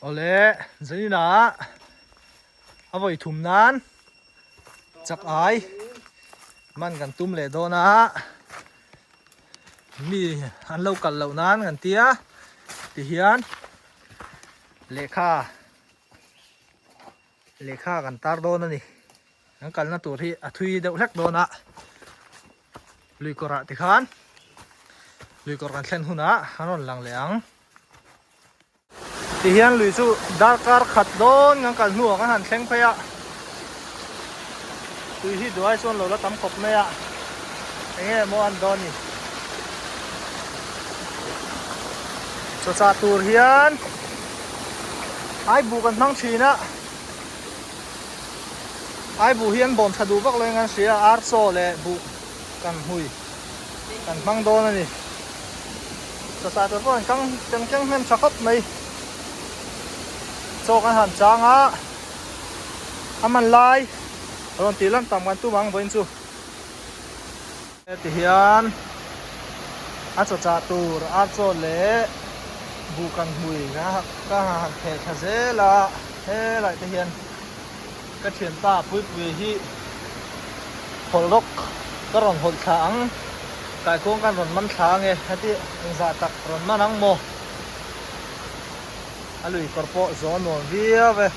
Awle zaninah a vawi thum nan chak ai man kan tum leh dawn a mi an lo kal loh nan kan tia tihian lehkha lehkha kan tar dawn a ni kan kalna tur hi a thui deuh hlek dawn a lui kawrah tikhan lui kawr kan thlen hunah an rawn lang leh ang. Tihian lui chu darkar khat dawn kan kal hnuah kan han thleng phei a, tui hi duai chuan lo la tam khawp mai a, enge maw an dawn ni. Chawchah tur hian aibuh kan hmang thin a, aibuh hi an bawm tha duh vak lo in kan hria a, archaw leh buh kan hmui kan hmang dawn a ni. Chawchah tur pawh an kang kan keng hnem tha khawp mai. Chaw kan han chang a, a man lai rawn tih lan tam kan tum ang vawiin chu. Heti hian a chawchah tur archaw leh buh kan hmui ka han theh thla zel a, helai te hian Ka thianpa Puipuia hi hawlh rawk ka rawn hawlh thla ang, kaikuang kan rawn man thla ange heti engzah tak rawn man ang maw? A lui kawr pawh zawh a nuam viau e.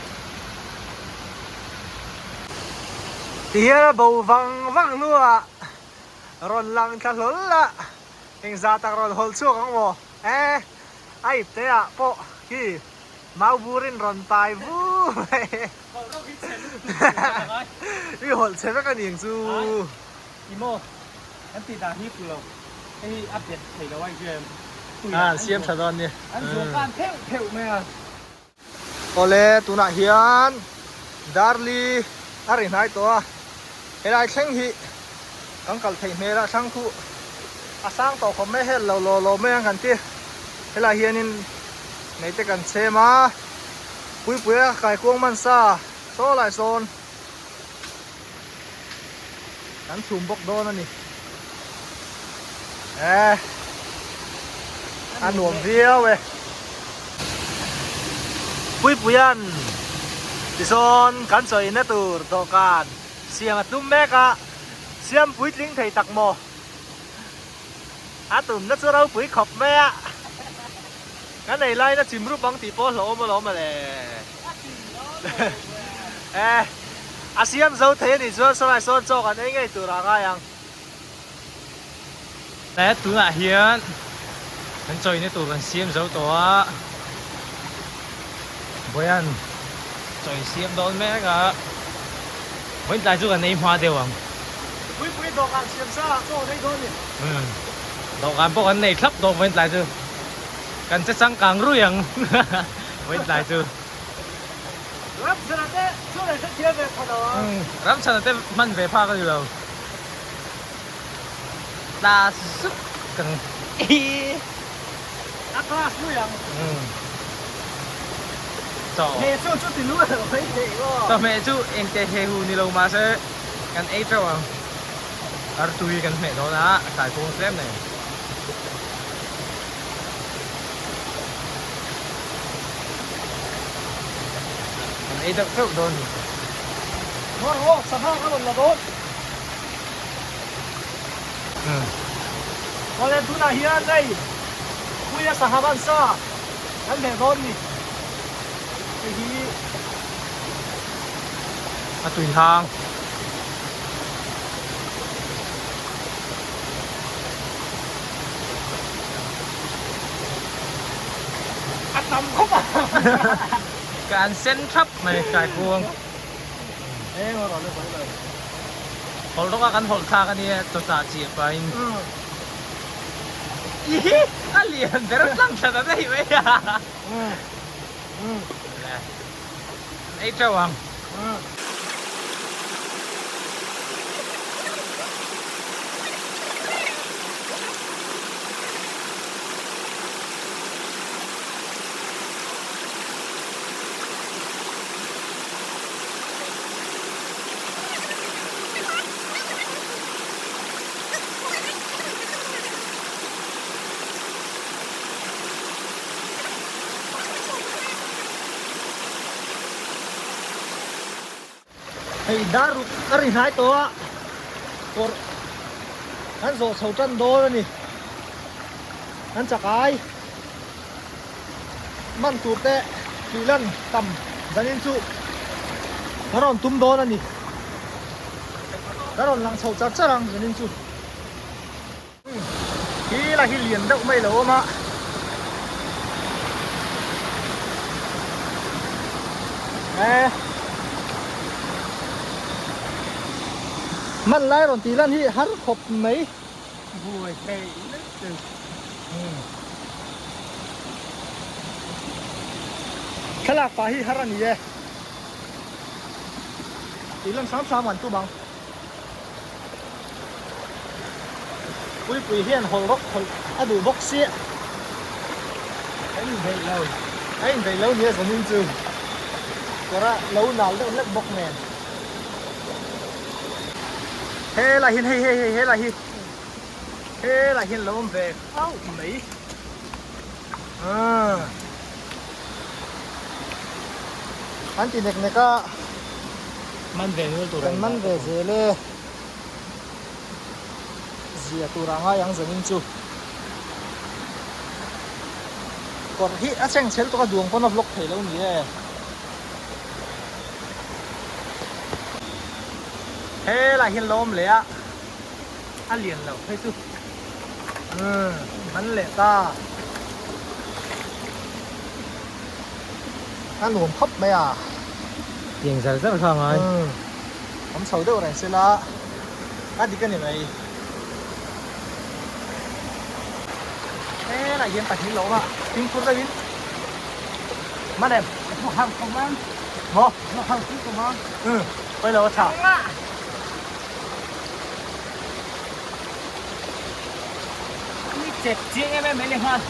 Tihian a bo vang vang hnuah rawn lang thla hlawl a, engzah tak rawn hawlh chhuak ang maw? E, a ipte ah pawh khi Mau burin rawn pai vu mai. I hawlh che vek a ni ang chu. I maw kan tih dan hi pu lo. Hei hi a bet thei lo a inhria em? A siam tha dawn ni. An zuam khan pheuh pheuh mai a. Awle tunah hian Darli a ri hnai tawh a, helai thleng hi kan kal theih hmel a, thlang khu a sang tawh khawp mai hel lo law law mai ang kan ti. Helai hianin Nei te kan chhem a, Puipuia kaikuang man sa saw lai sawn kan chhum bawk dawn a ni. E a nuam viau e. Puipuian tisawn kan chawina tur dawhkan siam a tum mek a, siam puitling thei tak maw? A tumna chu ropui khawp mai a, kan ei laina chim rup ang tih pawh hlauhawm alawm mawle. E, a siam zo thei anih chuan sawlai sawn chaw kan ei ngei tur ah ngai ang. E, tunah hian kan chawina tur kan siam zo tawh a, Vawian chawi siam dawn mek a, vawiin tlai chu kan ei hma deuh ang. Puipui dawhkan siam sa ah chaw an ei dawn ni. Umm dawhkan pawh kan nei thlap dawn vawiin tlai chu kan che changkang rui ang vawiin tlai chu. Ramchhana te chu an hrethiam ve pha lo ang. Umm Ramchhana te hman ve phak a ni lo. Tla sup kang hi. A class lui ang. Umm. Chaw. Hmeh chu chu ti lu lo mai thei maw. Chawhmeh chu engte he hu ni lo mahse kan ei teuh ang. Artui kan hmeh dawn a, a kai kung tlem nei. Kan ei deuh teuh dawn ni. Ngaw rawh, sangha ka rawn la dawn. Awle tunah hian hei Puia sangha ban sa kan hmeh dawn ni hei hi a tui hang a tam khawp a kan sen thap mai kai khuang. Hawlh rawk a kan hawlh thlak a nia chawchah chiah pahin ihi a lian ber tlang thla ta daih mai a an ei teuh ang. Hei dar ruk a ri hnai tawh a, kawrh kan zawh chho tan dawn a ni. Kan chakai man tur te tih lan tam zanin chu ka rawn tum dawn a ni. Ka rawn lang chho char char ang zanin chu. Hi la hi lian deuh mai lo awm a. Eh. Man lai rawn tih lan hi har khawp mai. Buai thei lek chu. Thlalak pah hi har a ni e. Tih lan hram hram an tum ang. Puipui hian hawlh rawk hawlh a duh bawk sia. A inbeih lo. A inbeih lo nia zanin chu. Kawr a lo nal deuh hlek bawk nen. Helai hian hei hei hei helai hi helai hian lo awm ve auh mai. Aaa. An ti nek nek a. Man ve nul tur Kan man ve zel e. Zia tur a ngai ang zanin chu. Kawr hi a cheng chhel tawk a duang pawn a vlog thei lo ni e. Helai hian lo awm leh a, a lian lo phei chu. Umm man leh ta. A nuam khawp mai a. Tiang zar zar kha ngai. Umm awm chho deuh reng sela a dik a ni mai. Helai hian pahnih lo awm a, fimkhur deuhin man em. Maw? Umm pawi lo a tha. Ni chep chiang em em mai le nghal.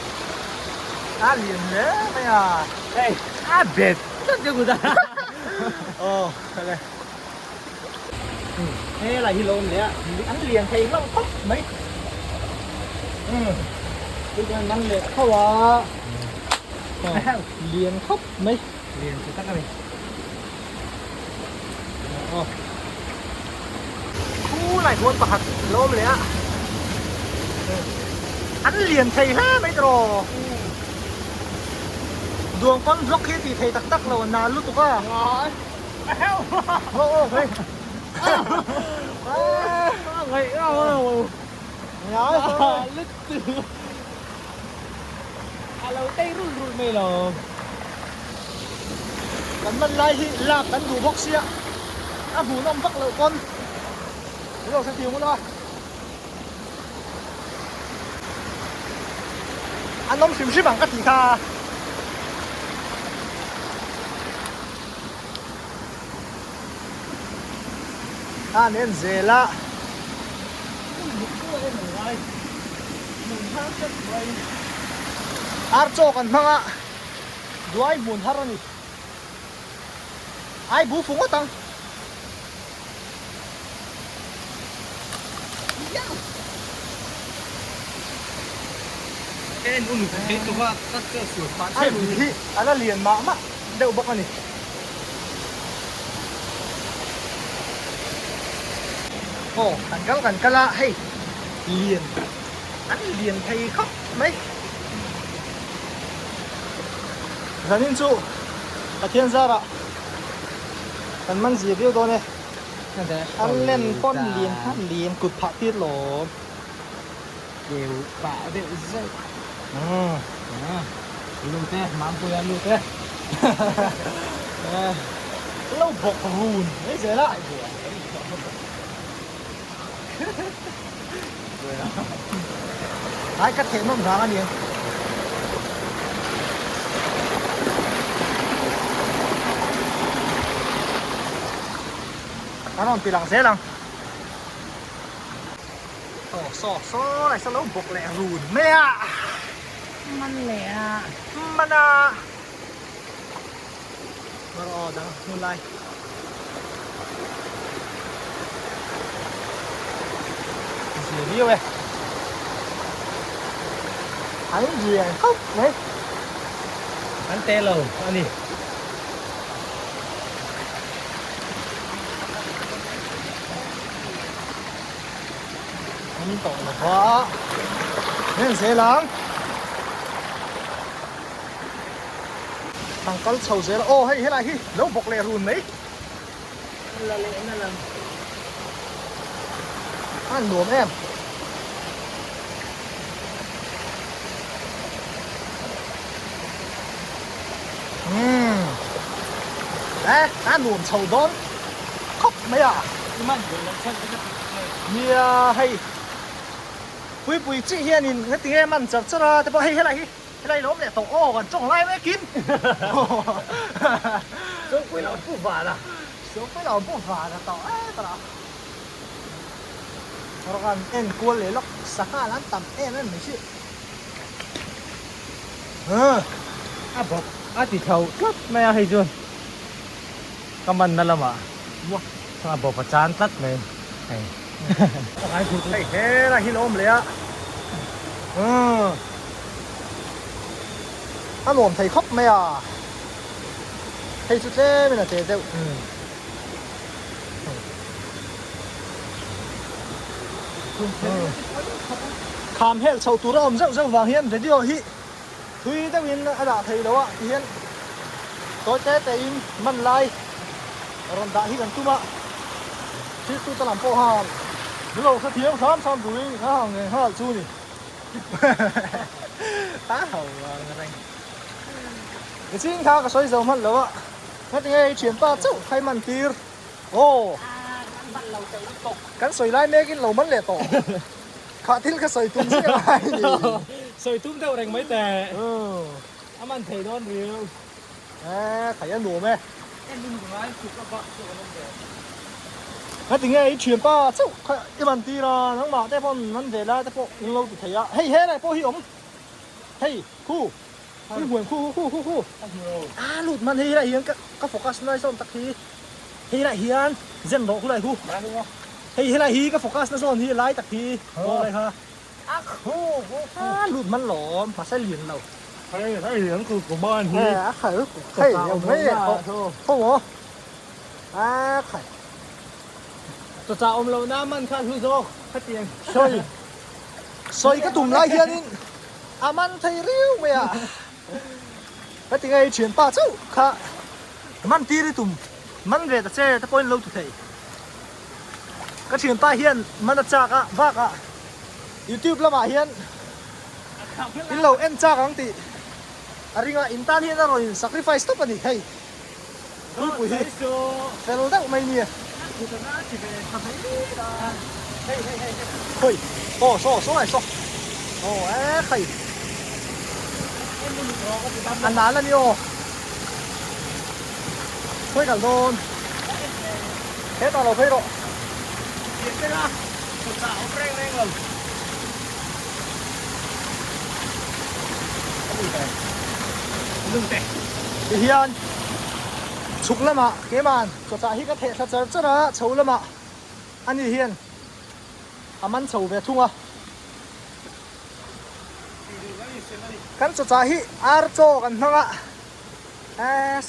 A lian hle mai a. Hei a bet tlat deuh kut a. Aw kale. Helai hi lo awm leh a, an lian thei hlauh khawp mai. Umm chuan an leh tho a. Lian khawp mai. Lian chu tak a ni. Aw. Khu lai khuan pakhat lo awm leh a. An lian thei hle mai tawh. Duang pawn vlog hi tih thei tak tak lo a nal lutuk a. Aw aw hei. Ngaih ngau. Ngai lutuk. A lo tei rul rul mai lo. Kan man lai hi lak kan duh bawk sia a hmuhnawm vak loh pawn min lo hre tiu ngun a. An awm hrim hrim ang ka tih kha. A nen zel a. Ar chaw kan hmang a, duai hmun har a ni. Ai bu fu ngawt ang. A lui hi a la lian mah mah deuh bawk a ni. Aw kan kal kan kal a hei lian an lian thei khawp mai. Zanin chu Pathian zarah kan man zir viau dawn e. An len pawn lian kha lian kut phah tir lawm. Keu pah deuh zeuh. Lut e, Mampui a lut e. Lo bawk run mai zel a. Ai ka theh nawm vang a niang. An rawn ti lang zel ang. Aw saw saw lai saw lo bawk leh run mai a. Man leh a. Man a. Mar aw dang hmun lai. Zia viau e. An lian khawp mai. An te lo a ni. Man tawh lo va en zel ang thang kal chho zel a aw hei helai hi lo bawk leh run mai la leh na lam a nuam em umm eh a nuam chho dawn khawp mai a nia hei pui pui chiah hianin heti nge man char char a te pawh hei helai hi helai lo awm leh tawh aw kan tawng lai vekin Sawmpui lo pu val a Sawmpui lo pu val a tawh e tawh a Rawh en kual leh lawk sangha an tam em em mai si. A bawk a ti tho tlat mai a hei chuan ka man na lamah a bawp a chan tlat mai hei. Hei helai hi lo awm leh a a nuam thei khawp mai a hei chu tlem in a te deuh. Kham hel chho tur a awm zeuh zeuh vang hian video hi thui deuhin a dah thei lo a tihian tawi te te in man lai rawn dah hi kan tum a thiltu te lam pawh han lo hrethiam hram hram turin a hang ngei nghal chu ni a ho ang reng nichin kha ka sawi zo hman lo a heti nge i thianpa chauh khai man tir. Aw kan sawi lai mekin lo man leh tawh kha thil kha sawi tum chiah lai ni. Sawi tum deuh reng mai teh a man thei dawn riau. E thei a nuam e. En hun ka ngai chhuk a bak chu kan awm ve. Heti nge i thianpa chauh kha i man tir a nangmah te pawn man ve lai te pawh in lo ti thei a hei helai pawh hi awm hei khu. Khu huan khu khu khu khu a lut man hei helai hian ka focus na zawn tak hi hei helai hian zen rawh khulai khu hei helai hi ka focus na zawn hi lai tak hi aw lai kha a khu khu a lut man lawm mahse lian lo hei hei hian khu ku man hi a khal hei mai e khaw maw a khai chaw awm lo na man kha hlu zawk khatiang sawi sawi ka tum lai hianin A man thei riau mai a, heti ngei thianpa chauh kha man tir i tum man ve ta che te pawhin lo ti thei. Ka thianpa hian man a chak a bakah youtube lamah hian in lo en chak ang tih a ring a, in tan hian a rawn in sacrifice tawp a ni hei. Puipui hi fel deuh mai nia. Khawi aw saw saw lai saw aw e khai a nal a ni aw khawi kal dawn hetah lo phei rawh. Tihian chhuk lamah keimah chawchah hi ka theh thla char char a, chho lamah ani hian a man chho ve thung a. Kan chawchah hi ar chaw kan hmang a,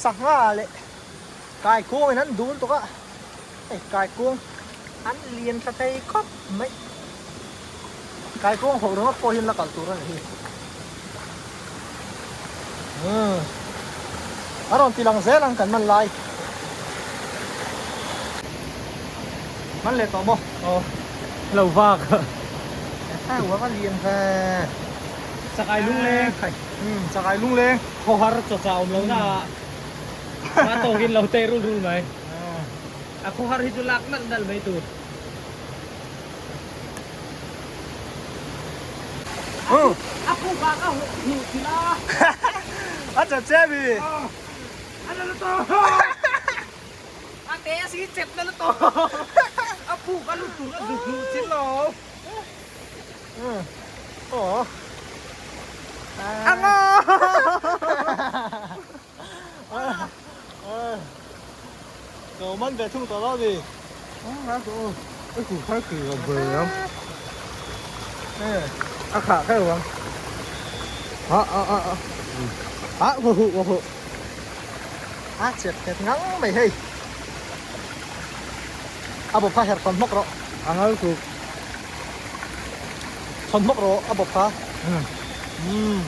sangha leh kaikuangin an dul tawk a. Hei kaikuang an lian tha thei khawp mai. Kaikuang ho ringawt pawh hian la kal tur a ni hi. Umm a rawn ti lang zel ang kan man lai. Man leh tawh maw? Aw lo vak. Hei uang a lian ve. Chakai lungleng. Umm chakai lungleng. Khawhar chaw chah awm lo na ah. Mah tawkin lo teh rul rul mai. A khawhar hi chu lak nalh nalh mai tur. A puk ah ka hmuh thil a. A chat che mi. A na lutuk. A te a si chep na lutuk. A puk a lut tur a zuk hmuh thil lo. Aw. Anga. Cầu man ve thung tawh lo ni. A khah kher ang. A a a a. A va hu va hu. A chep nghet ngang mai hei. A bawp kha her tawn hmawk rawh. A ngal kuk. Thawn hmawk rawh a bawp kha. Umm.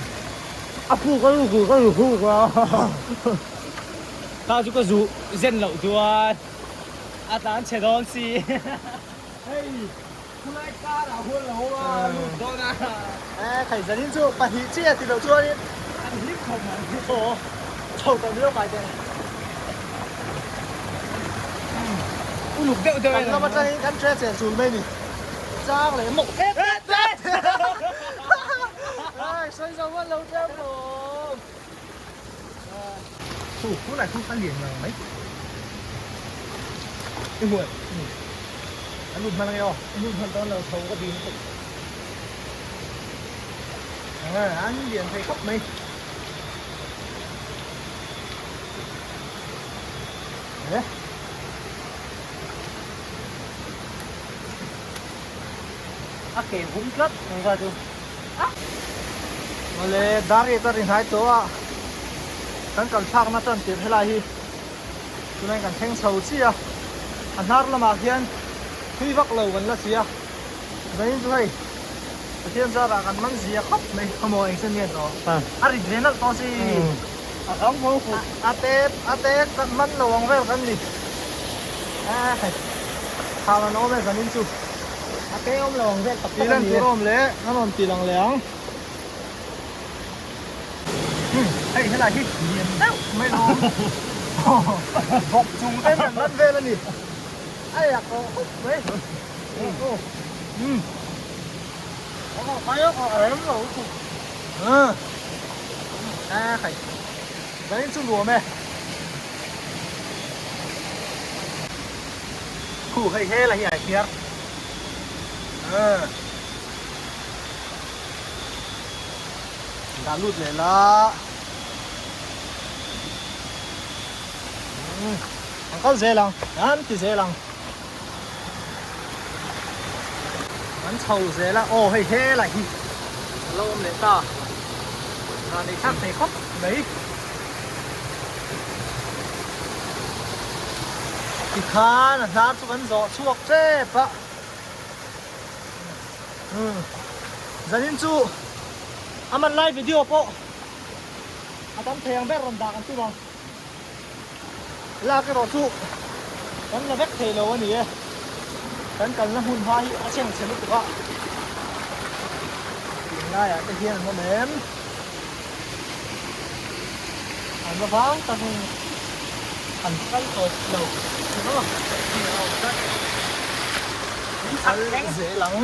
A phuk a lu ka lu phuk a. Ta chu ka zu zen loh chuan a tlan chhe dawn si. Hei khulai kar ah huan lo a lut dawn a. E khai zanin chu pahnih chiah ti loh chuanin an hlim khawp mai. Aw chho tawh ni lo kai teh. Uluk deuh deuh Kan lam atangin kan tre chen chul mai ni. Chang leh mawk tep tep. Ai sawi zo hman lo tep lawm. Khu khu lai khu a lian ngang mai. I hmuh em? A lut hman ange aw. A lut hman dawn lo tho ka ding tuk. An lian thei khawp mai. Eh. A ke hum tlat ang kha chu. Awle dar riat a ri hnai tawh a, kan kal thlakna tan tirh helai hi tunah kan thleng chho chiah a, a hnar lamah khian thui vak lo kan la si a, zanin chu hei Pathian zarah kan man zia khawp mai khawmaw eng sen nge tawh a rit ve nalh tawh si a kang mo khawp a te a te kan man lo ang vel kan ni hei thau an awm e zanin chu a te awm lo ang vel tak tak a ni e awm leh an rawn ti lang leh ang hei helai hi lian deuh mai lawm bawk chung te hian man vel a ni a yak tawh khawp mai. Khu hei he là hi ai phiar. Đã lut leh la. An kal zel ang, an ti zel ang. Kan chho zel a, aw hei helai hi a lo awm leh ta, van ei thlak thei khawp mai. Tikhan a hnar chu kan zawh chhuak tep a, umm zanin chu a man lai video pawh a tam thei ang ber rawn dah kan tum ang. Lak erawh chu kan la vek thei lo a ni e, kan kalna hmun hma hi a cheng chhe lutuk a, tunlaiah te hian an awm em? An va vang takin an kal tawp lo kal zel ang.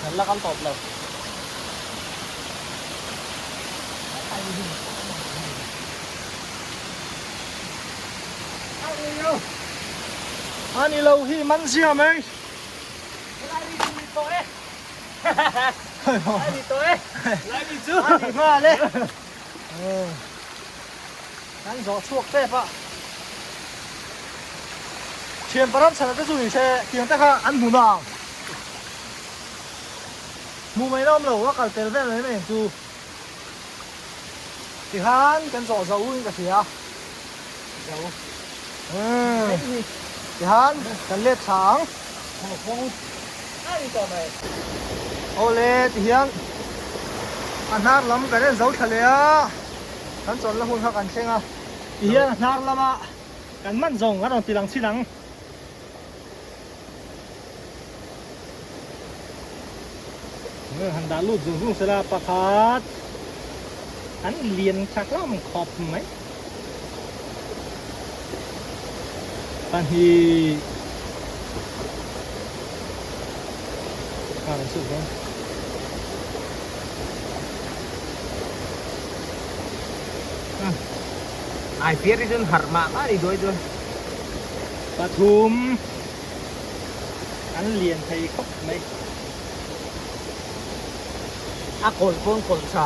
Kan la kal tawp lo. Ani lo hi man zia mai. Ani tawh e. Lai ni chu. Ani nghal e. Kan zawh chhuak tep a. Thian param chhan te chu ni se tiang te kha an hmu nang. Hmu mai lawm lo a kal tel vel mai mai ang chu. Tikhan kan zawh zo in ka hria. Zo. Umm. Tikhan kan let thla ang. Awle tihian a hnar lam kan en zo thla leh a. Kan chawn la hun kha kan thleng a. Tihian a hnar lama kan man zawng a rawn ti lang chin ang. Han dah lut zung zung sela pakhat an lian tha hlawm khawp mai. Pahnih a rawn chhuk dawn. Ai piar hi chuan harh mah mah a ni duai chuan. Pathum an lian thei khawp mai. A kawlh pawn kawlh tha.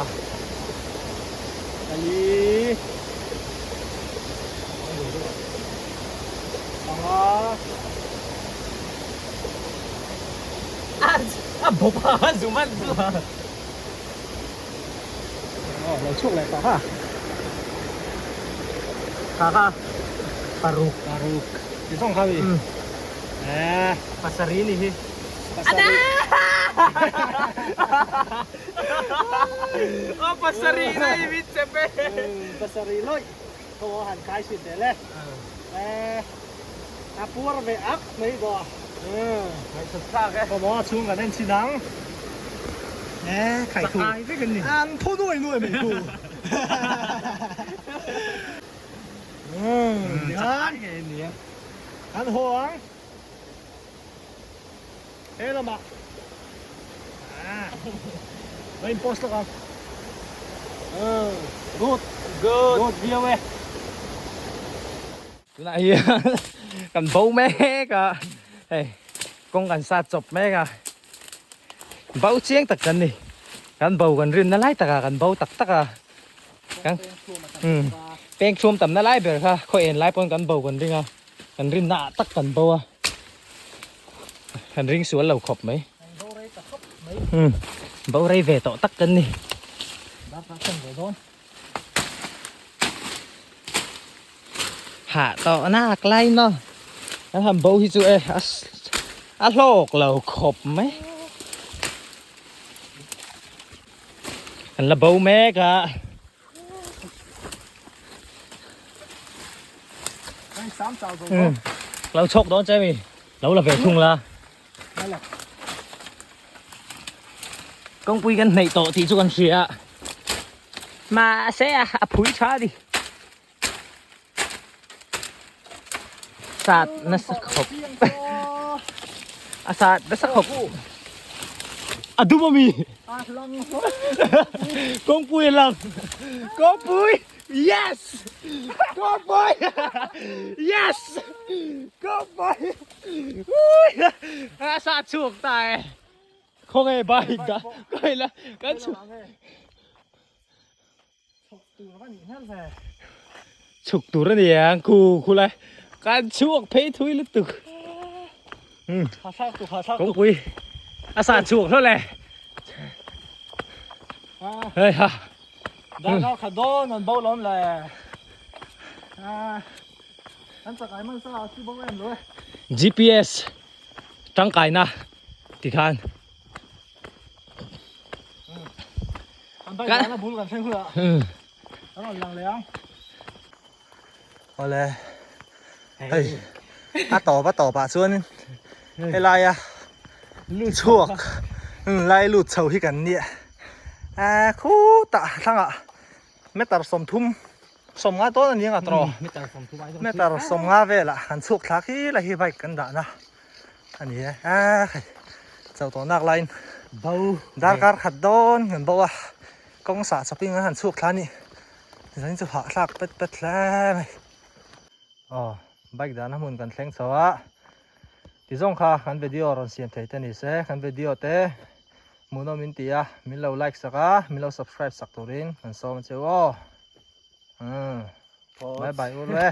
Pali. Panga. A bawp a zu man chu. Aw lo chhuak leh tawh ha. Kha kha paruk. Paruk. Ti zawng kha mi. Eh. Pasarih ni hi. Pasarih. Aw pasarih na i mit chep e. Pasarih lawih. Khaw han kai chhin teh le. Eh. A puar ve ak mai bawk a. Ngaihthut thlak e. Khaw maw a chhung kan en chhin ang. Eh khai thu. Chak ai vek an ni. An thu nuai nuai mai thu. Chak ai ngei an ni e. An haw ang. He lamah. Ah. Lo in post lawk ang. Good. Good. Good viau e. Tunah hian kan bo mek a, hei kawng kan sat chawp mek a, bo chiang tak kan ni, kan bo kan rinna lai takah kan bo tak tak a, kan umm peng chhum tamna lai ber kha khaw en lai pawn kan bo kan ring a, kan rinna ah tak kan bo a, kan ring sual lo khawp mai, umm bo rei ve tawh tak kan ni. Hah tawh nak lai maw kan han bo hi chu e a hlawk lo khawp mai kan la bo mek a. Lo chhawk dawn che mi lo la ve thung la. Kawngpui kan hnaih tawh tih chu kan hria a mahse a phui tha a ni sat nasa khawp a sat nasa khawp a dum ami kawngpui a lang kawngpui yes kawngpui yes kawngpui a sa chhuak ta e khawnge bike dah khawi la kan chhuk chhuk tur a ni ang khu khu lai kan chhuak phei thui lutuk kawngpui a sa chhuak hlawlh e hei ha Darkar khat dawn an bo lawm le. An chakai man sa a si bawk em lo e. GPS tangkaina ti khan. An bike dana bul kan thleng hunah an rawn lang leh ang. Awle hei a tawp a tawpah chuanin helaia chhuak lai lut chho hi kan nia a khutah thlangah meter 30 sawmnga dawn a ni ang a tawh meter sawmnga velah kan chhuak thla khi la hi bike kan dahna a ni e a hei chauh tawh nak laiin darkar khat dawn kan bo a kawng sah chawpin an han chhuak thla a ni zanin chu hahthlak pet pet hle mai aw bike dahna hmun kan thleng chho a tizawng kha kan video rawn siam thei te ni se kan video te Hmuhnawm in ti a, min lo like sak a, min lo subscribe sak turin kan sawm a che u aw. Umm. Bye bye ul e.